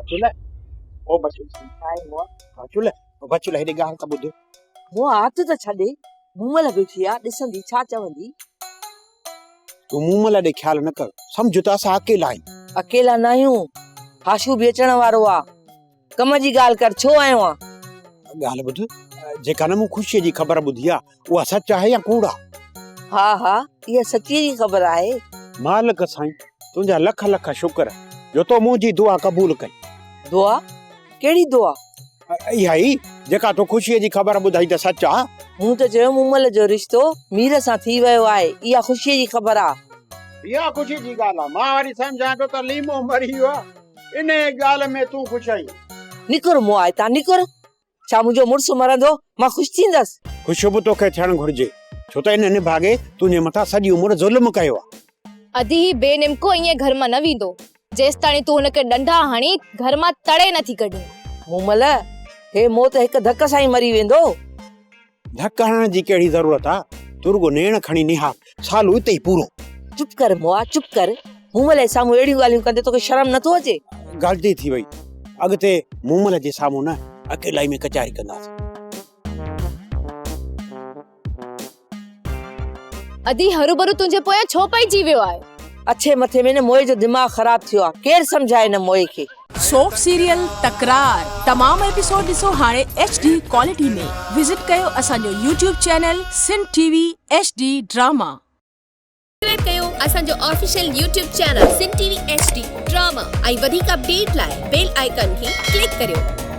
بچل او بچل آهي مئا. بچل او بچل هيڏي ڳالهه ته ٻڌ. مئا هٿ ته ڇڏ، مومل بيٺي آ، ڏسندي ڇا چوندي. تون مومل ڏي خيال نه ڪر، سمجهه ته اسان اڪيلا آهيون. اڪيلا ناهيون، هاشو به اچڻ وارو آ. ڪم جي ڳالهه ڪر، ڇو آيو آن؟ ڳالهه ٻڌ، جيڪا نه مون خوشيء جي خبر ٻڌي آ، اها سچ آهي يا ڪوڙ آ؟ ها ها، اها سچيء جي خبر آهي. مالڪ سائين، تنهنجا لک لک شڪر جو تو منهنجي دعا قبول ڪئي. دعا؟ ڪهڙي دعا؟ اها ئي، جيڪا تو خوشيء جي خبر ٻڌائي ته سچ آ. مون ته چيو مومل جو رشتو مير سان ٿي ويو آهي، اها خوشيء جي خبر آ. اها خوشيء جي ڳالهه آ. مان وري سمجهان پيو ته ليمو مري ويو آ، انهيء ڳالهه ۾ تون خوش آهين. نڪر مئا هتان نڪر. ڇا منهنجو مڙس مرندو مان خوش ٿيندس؟ خوش به توکي ٿيڻ گهرجي، ڇو ته ان نڀاڳي تنهنجي مٿان سڄي عمر ظلم ڪيو آ. ادي هي بي نمڪو ائين گهر مان نه ويندو، جيستاڻي تون هن کي ڏنڊا هڻي گهر مان تڙي نه ٿي ڪڍين. مومل، هي مئو ته هڪ ڌڪ سان ئي مري ويندو. ڌڪ هڻڻ جي ڪهڙي ضرورت آ، تون رڳو نيڻ کڻي نهار، سالو اتي ئي پورو. چپ ڪر مئا، چپ ڪر. مومل جي سامهون اهڙيون ڳالهيون ڪندي توکي شرم نٿو اچي؟ غلطي ٿي وئي، اڳتي مومل جي سامهون نه، اڪيلائي ۾ ڪچهري ڪنداسين. ادي هروڀرو تنهنجي پويان ڇو پئجي ويو آهي؟ اڇي مٿي ۾ نه موئي جو دماغ خراب ٿيو آ، ڪير سمجهائي هن موئي کي. سوپ سيريل تڪرار تمام ايپيسوڊ ڏسو هاڻي ايڇ ڊي ڪوالٽي ۾ وزٽ ڪيو اسان جو YouTube channel Sindh T V H D drama. Subscribe ڪيو اسان جو official YouTube channel Sindh T V H D drama ۽ وڌيڪ اپڊيٽ لاء بيل آئيڪان کي ڪلڪ ڪريو.